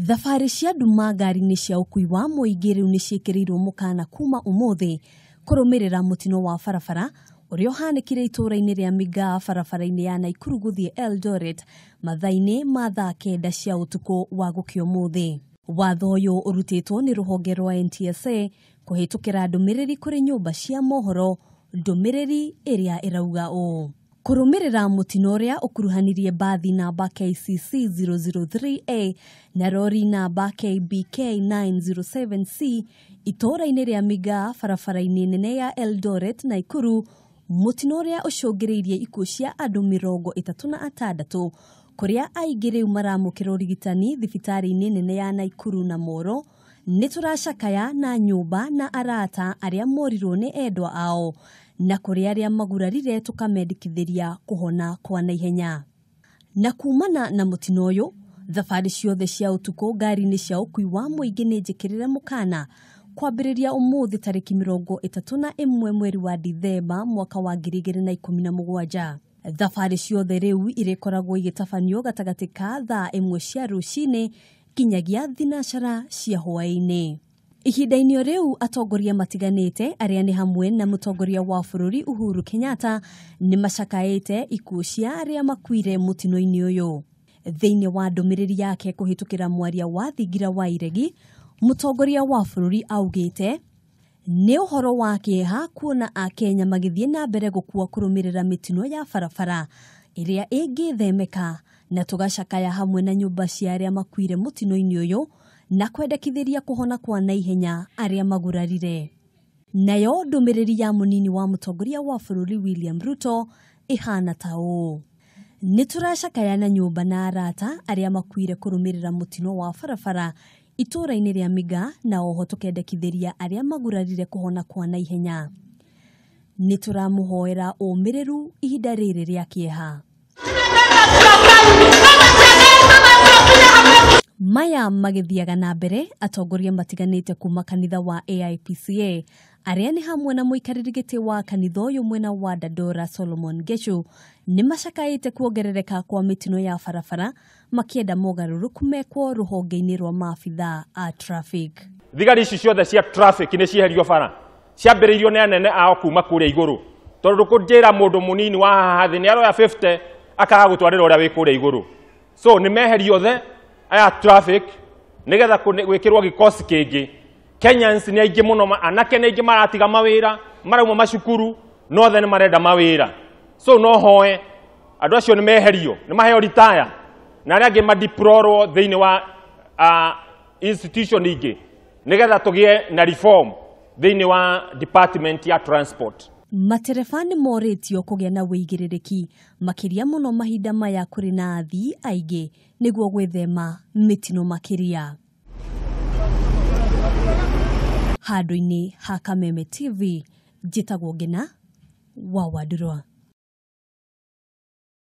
Thabarĩ cia nduma ngari-inĩ cia ũkui wa mũingĩ rĩu nĩ ciĩkĩrĩirwo mũkana kuma ũmũthĩ kũrũmĩrĩra mũtino wa barabara ũrĩa ũhanĩkire itũũra-inĩ rĩa Migaa barabara-inĩ ya Naikuru gũthiĩ Eldoret mathaa-inĩ ma thaa 9 cia ũtukũ wa gũkĩa ũmũthĩ. Watho ũyũ ũrutĩtwo nĩ rũhonge rwa NTSA kũhĩtũkĩra ndũmĩrĩri kũrĩ nyũmba cia mohoro, ndũmĩrĩri ĩrĩa ĩrauga ũũ: kũrũmĩrĩra mũtino ũrĩa ũkuruhanirie mbathi namba KCC 003A na rori namba KBK 907C itũũra-inĩ rĩa Migaa barabara-inĩ nene ya Eldoret Naikuru, mũtino ũrĩa ũcũngĩrĩirie ikuũ cia andũ 36 kũrĩa aingĩ rĩu maramũkĩra ũrigitani thibitarĩ-inĩ nene ya Naikuru na Moro. Nĩ tũracakaya na nyũmba na arata arĩa morirwo nĩ endwa ao na kũrĩ arĩa magurarire tũkamendekithĩria kũhona kwa naihenya. Na kumana na mũtino ũyũ, thabarĩ ciothe cia ũtukũ ngari-inĩ cia ũkui wa mũingĩ nĩ njĩkĩrĩre mũkana kwambĩrĩria ũmũthĩ tarĩki 31 mweri wa Dithemba mwaka wa 2017. Thabarĩ ciothe rĩu irĩkoragwo igĩtabanio gatagatĩ ka thaa 1 cia rũcinĩ nginyagia 4 cia hwaĩ-inĩ. Ihinda-inĩ rĩu atongoria matiganĩte arĩa nĩ hamwe na mũtongoria wa bũrũri Uhuru Kenyatta nĩ macakaĩte ikuũ cia arĩa makuire mũtino-inĩ ũyũ. Thĩinĩ wa ndũmĩrĩri yake kũhĩtũkĩra mwaria wa thingira wa iregi, mũtongoria wa bũrũri augĩte nĩ ũhoro wa kĩeha kuona akenya magĩthiĩ na mbere gũkua kũrũmĩrĩra mĩtino ya barabara ĩrĩa ĩngĩthemeka, na tũgacakaya hamwe na nyũmba cia arĩa makuire mũtino-inĩ ũyũ na kwendekithĩria kũhona kwa naihenya arĩa magurarire. Nayo ndũmĩrĩri ya mũnini wa mũtongoria wa bũrũri William Ruto ĩhana ta ũũ: nĩ tũracakaya na nyũmba na arata arĩa makuire kũrũmĩrĩra mũtino wa barabara itũũra-inĩ rĩa Migaa, na oho tũkendekithĩria arĩa magurarire kũhona kwa naihenya. Nĩ tũramũhoera ũmĩrĩru ihinda rĩrĩ rĩa kĩeha. Maya magĩthiaga na mbere, atongoria matiganĩte kuma kanitha wa AIPCA arĩa nĩ hamwe na mũikarĩri gĩtĩ wa kanitha ũyũ mwena wa Dandora Solomon Gechu nĩ macakaĩte kuongerereka kwa mĩtino ya barabara makĩenda mogarũrũku mekwo rũhonge-inĩ rwa maabithaa a traffic. Thigari ici ciothe cia traffic nĩ cieherio bara, ciambĩrĩirio nĩ anene ao kuma kũrĩa igũrũ, tondũ ndũkũnjĩra mũndũ mũnini wa haha thĩ nĩ aroya 50 akaga gũtwarĩra ũrĩa wĩ kũrĩa igũrũ. So nĩ meherio othe aya traffic nĩgetha gwĩkĩrwo gĩkosi kĩngĩ. Kenyans nĩ aingĩ mũno, anake nĩ aingĩ maratiga mawĩra, marauma macukuru, no othe nĩ marenda mawĩra. So no hoe andũ acio nĩ meherio, nĩ maheo retire, na arĩa angĩ madiplorwo thĩinĩ wa institution ingĩ nĩgetha tũgĩe na reform thĩinĩ wa department ya transport. Matereba nĩ morĩtio kũgĩa na wĩigĩrĩrĩki makĩria mũno mahinda maya kũrĩ na athii aingĩ nĩguo gwĩthema mĩtino makĩria. Handũ-inĩ ha Kameme TV, njĩtagwo Ngina wa Wandurwa.